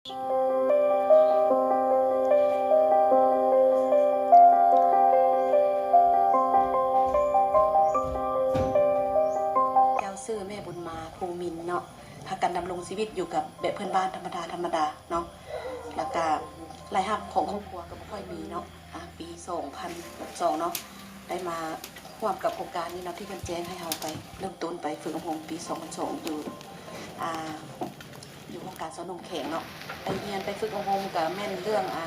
ເຈົ້າຊື່ແມ່ບຸນມາ ພູມິນເນາະ ພາກັນດຳລົງຊີວິດຢູ່ກັບແບບເພື່ອນບ້ານທຳມະດາໆເນາະ ແລ້ວກະລາຍຮັບຂອງຄອບຄົວກໍບໍ່ຄ່ອຍມີເນາະ. ອາ ປີສອງພັນສອງເນາະ ໄດ້ມາຮ່ວມກັບໂຄງການນີ້ເນາະ ທີ່ເພິ່ນແຈ້ງໃຫ້ເຮົາໄປເລີ່ມຕົ້ນໄປຝຶກອົບຮົມປີສອງພັນສອງ ຢູ່ ອາ ຢູ່ຫ້ອງການຊາວໜຸ່ມແຂວງເນາະ ໄປຮຽນໄປຝຶກອົບຮົມກະແມ່ນເລື່ອງ ອາ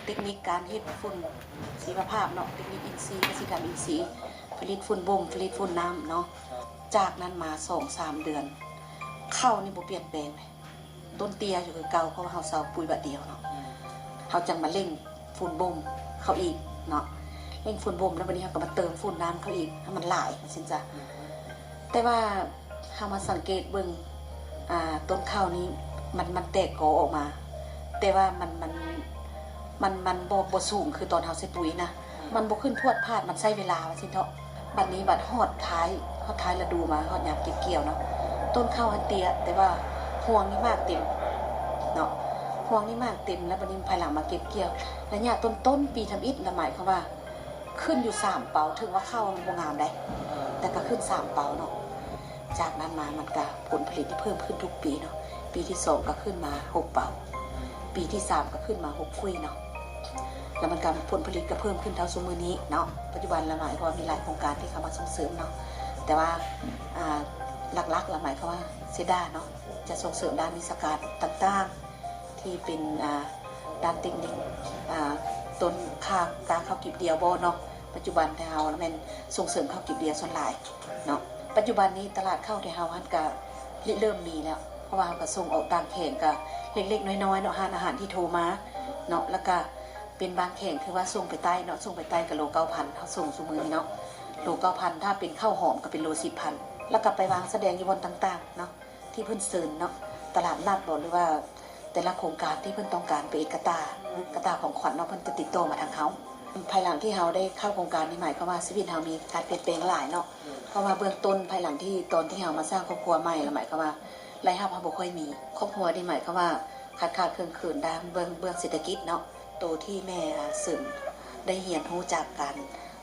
ເຕັກນິກການເຮັດຝຸ່ນຊີວະພາບເນາະ ເຕັກນິກອິນຊີ ກະສິກຳອິນຊີ ຜະລິດຝຸ່ນບົ່ມ ຜະລິດຝຸ່ນນ້ຳເນາະ. ຈາກນັ້ນມາສອງສາມເດືອນ ເຂົ້ານີ້ບໍ່ປ່ຽນແປງເລີຍ ຕົ້ນເຕ້ຍຢູ່ຄືເກົ່າ ເພາະວ່າເຮົາໃສ່ປຸ໋ຍບາດດຽວເນາະ ເຮົາຈັ່ງມາເລັ່ງຝຸ່ນບົ່ມເຂົ້າອີກເນາະ ເລັ່ງຝຸ່ນບົ່ມແລ້ວບາດນີ້ເຮົາກໍມາເຕີມຝຸ່ນນ້ຳເຂົ້າອີກໃຫ້ມັນຫຼາຍ ຈັ່ງຊີ້ຈ້ະ. ແຕ່ວ່າເຮົາມາສັງເກດເບິ່ງ ອາ ຕົ້ນເຂົ້ານີ້ ມັນ ມັນແຕກກໍອອກມາ ແຕ່ວ່າມັນ ມັນ ມັນ ມັນບໍ່ ບໍ່ສູງຄືຕອນເຮົາໃສ່ປຸ໋ຍນະ ມັນບໍ່ຂຶ້ນພວດພາດ ມັນໃຊ້ເວລາວ່າຊັ້ນເຖາະ. ບັດນີ້ບັດຮອດທ້າຍ ຮອດທ້າຍລະດູມາ ຮອດຍາມເກັບກ່ຽວເນາະ ຕົ້ນເຂົ້າຫັ້ນເຕ້ຍ ແຕ່ວ່າຮວງນີ້ໝາກເຕັມເນາະ ຮວງນີ້ໝາກເຕັມ ແລ້ວບັດນີ້ພາຍຫຼັງມາເກັບກ່ຽວ ໄລຍະຕົ້ນໆປີທຳອິດ ລະໝາຍຄວາມວ່າຂຶ້ນຢູ່ສາມເປົາ ເຖິງວ່າເຂົ້າມັນບໍ່ງາມໃດ ແຕ່ກໍຂຶ້ນສາມເປົາເນາະ. ຈາກນັ້ນມາມັນກະ ຜົນຜະລິດທີ່ເພີ່ມຂຶ້ນທຸກປີເນາະ ປີທີສອງກໍຂຶ້ນມາຫົກເປົາ ປີທີສາມກໍຂຶ້ນມາຫົກຟຸ້ຍເນາະ ແລ້ວມັນກໍ ຜົນຜະລິດກໍເພີ່ມຂຶ້ນເທົ່າຊຸມມື້ນີ້ເນາະ. ປັດຈຸບັນລະໝາຍຄວາມວ່າມີຫຼາຍໂຄງການທີ່ເຂົ້າມາສົ່ງເສີມເນາະ ແຕ່ວ່າ ອາ ຫຼັກໆລະໝາຍຄວາມວ່າເຊດາເນາະ ຈະສົ່ງເສີມດ້ານວິຊາການຕ່າງໆ ທີ່ເປັນ ອາ ດ້ານເຕັກນິກ ອາ ຕົ້ນຂ້າ ກ້າເຂົ້າກີບດຽວບໍ່ເນາະ. ປັດຈຸບັນແຕ່ເຮົາແມ່ນສົ່ງເສີມເຂົ້າກີບດຽວສ່ວນຫຼາຍເນາະ. ປັດຈຸບັນນີ້ຕະຫຼາດເຂົ້າແຕ່ເຮົາຫັ້ນກະລິເລີ່ມມີແລ້ວ ເພາະວ່າເຮົາກະສົ່ງອອກຕ່າງແຂວງກະເລັກໆນ້ອຍໆເນາະ ຮ້ານອາຫານທີ່ໂທມາເນາະ ແລ້ວກະເປັນບາງແຂວງທີ່ວ່າສົ່ງໄປໃຕ້ເນາະ ສົ່ງໄປໃຕ້ກະໂລເກົ້າພັນ ເຮົາສົ່ງຊຸມມື້ນີ້ເນາະ ໂລເກົ້າພັນ ຖ້າເປັນເຂົ້າຫອມກະເປັນໂລສິບພັນ ແລ້ວກະໄປວາງສະແດງຢູ່ບ່ອນຕ່າງໆເນາະ ທີ່ເພິ່ນເຊີນເນາະ ຕະຫຼາດນັດບໍ ຫຼືວ່າແຕ່ລະໂຄງການທີ່ເພິ່ນຕ້ອງການໄປເຮັດກະຕ່າ ກະຕ່າຂອງຂວັນເນາະ ເພິ່ນຈະຕິດຕໍ່ມາທາງເຮົາ. ພາຍຫຼັງທີ່ເຮົາໄດ້ເຂົ້າໂຄງການນີ້ ໝາຍຄວາມວ່າຊີວິດເຮົາມີການປ່ຽນແປງຫຼາຍເນາະ ເພາະວ່າເບື້ອງຕົ້ນພາຍຫຼັງທີ່ ຕອນທີ່ເຮົາມາສ້າງຄອບຄົວໃໝ່ ລະໝາຍຄວາມວ່າລາຍຮັບເຮົາບໍ່ຄ່ອຍມີ ຄອບຄົວນີ້ໝາຍຄວາມວ່າຂາດຂາດເຂີນເຂີນ ດ້ານເບື້ອງ ເບື້ອງເສດຖະກິດເນາະ. ໂຕທີ່ແມ່ ອາ ເສີມໄດ້ຮຽນຮູ້ຈາກການ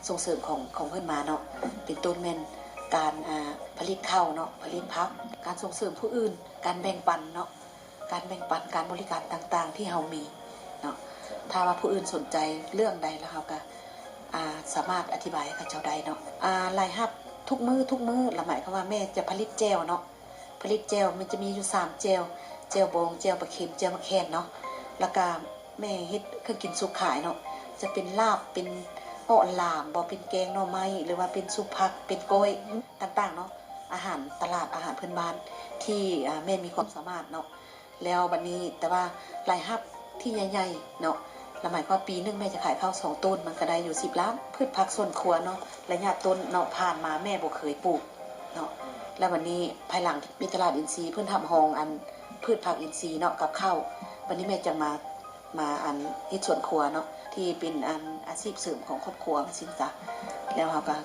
ສົ່ງເສີມຂອງ ຂອງເພິ່ນມາເນາະ ເປັນຕົ້ນແມ່ນການ ອາ ຜະລິດເຂົ້າເນາະ ຜະລິດຜັກ ການສົ່ງເສີມຜູ້ອື່ນ ການແບ່ງປັນເນາະ ການແບ່ງປັນ ການບໍລິການຕ່າງໆທີ່ເຮົາມີເນາະ. ຖ້າວ່າຜູ້ອື່ນສົນໃຈເລື່ອງໃດ ລະເຮົາກະ ອາ ສາມາດອະທິບາຍໃຫ້ເຂົາເຈົ້າໄດ້ເນາະ. ອາ ລາຍຮັບທຸກມື້ ທຸກມື້ ລະໝາຍຄວາມວ່າແມ່ຈະຜະລິດແຈ່ວເນາະ ຜະລິດແຈ່ວ ມັນຈະມີຢູ່ສາມແຈ່ວ ແຈ່ວບອງ ແຈ່ວປາເຄັມ ແຈ່ວໝາກແຄນເນາະ ລະກະແມ່ເຮັດເຄື່ອງກິນສຸກຂາຍເນາະ ຈະເປັນລາບ ເປັນເອາະຫຼາມບໍ ເປັນແກງໜໍ່ໄມ້ ຫຼືວ່າເປັນຊຸບຜັກ ເປັນກ້ອຍຕ່າງໆເນາະ ອາຫານຕະຫຼາດ ອາຫານພື້ນບ້ານທີ່ ອາ ແມ່ມີຄວາມສາມາດເນາະ. ແລ້ວບັດນີ້ ແຕ່ວ່າລາຍຮັບທີ່ໃຫຍ່ໆເນາະ ລະໝາຍຄວາມວ່າປີໜຶ່ງແມ່ຈະຂາຍເຂົ້າສອງໂຕນ ມັນກະໄດ້ຢູ່ສິບລ້ານ. ພືດຜັກສວນຄົວເນາະ ໄລຍະຕົ້ນເນາະ ຜ່ານມາແມ່ບໍ່ເຄີຍປູກເນາະ ລະບັດນີ້ພາຍຫຼັງມີຕະຫຼາດອິນຊີ ເພິ່ນຮັບຮອງອັນພືດຜັກອິນຊີເນາະ ກັບເຂົ້າ ບັດນີ້ແມ່ຈະມາ ມາອັນເຮັດສວນຄົວເນາະ ທີ່ເປັນອັນອາຊີບເສີມຂອງຄອບຄົວວ່າຊັ້ນຊະ ແລ້ວເຮົາກະ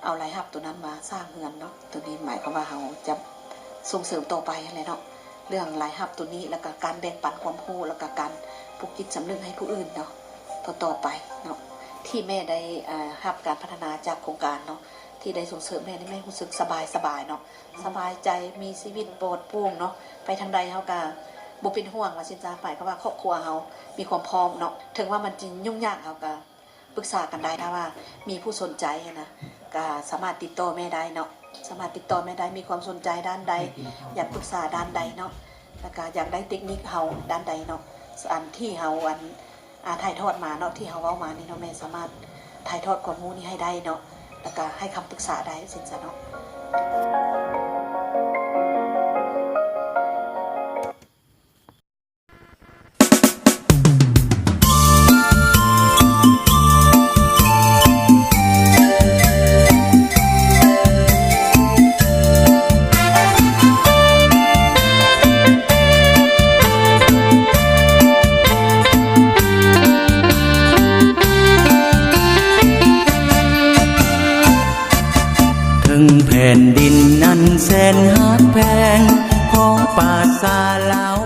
ເອົາລາຍຮັບໂຕນັ້ນມາສ້າງເຮືອນເນາະ. ໂຕນີ້ໝາຍຄວາມວ່າເຮົາຈະສົ່ງເສີມຕໍ່ໄປຫັ້ນແຫຼະເນາະ ເລື່ອງລາຍຮັບໂຕນີ້ ລະກະການແບ່ງປັນຄວາມຮູ້ ລະກະການປຸກຈິດສຳນຶກໃຫ້ຜູ້ອື່ນເນາະ ຕໍ່ໆໄປເນາະ ທີ່ແມ່ໄດ້ ອາ ຮັບການພັດທະນາຈາກໂຄງການເນາະ ທີ່ໄດ້ສົ່ງເສີມແມ່ນີ້ ແມ່ຮູ້ສຶກສະບາຍ ສະບາຍເນາະ ສະບາຍໃຈ ມີຊີວິດປອດໂປ່ງເນາະ ໄປທາງໃດເຮົາກະບໍ່ເປັນຫ່ວງວ່າຊັ້ນຊະ ໝາຍຄວາມວ່າຄອບຄົວເຮົາມີຄວາມພ້ອມເນາະ ເຖິງວ່າມັນຈະຫຍຸ້ງຍາກ ເຮົາກະ ປຶກສາກັນໄດ້ ຖ້າວ່າມີຜູ້ສົນໃຈຫັ້ນນະ ກະສາມາດຕິດຕໍ່ແມ່ໄດ້ເນາະ ສາມາດຕິດຕໍ່ແມ່ໄດ້ ມີຄວາມສົນໃຈດ້ານໃດ ຢາກປຶກສາດ້ານໃດເນາະ ລະກະຢາກໄດ້ເຕັກນິກເຮົາດ້ານໃດເນາະ ອັນທີ່ເຮົາ ອັນ ອາ ຖ່າຍທອດມາເນາະ ທີ່ເຮົາເວົ້າມານີ້ເນາະ ແມ່ສາມາດຖ່າຍທອດຄວາມຮູ້ນີ້ໃຫ້ໄດ້ເນາະ ລະກະໃຫ້ຄຳປຶກສາໄດ້ ຊັ້ນຊະເນາະ. ເທິງແຜ່ນດິນອັນແສນຮັກແພງ ຂອງປະຊາລາວ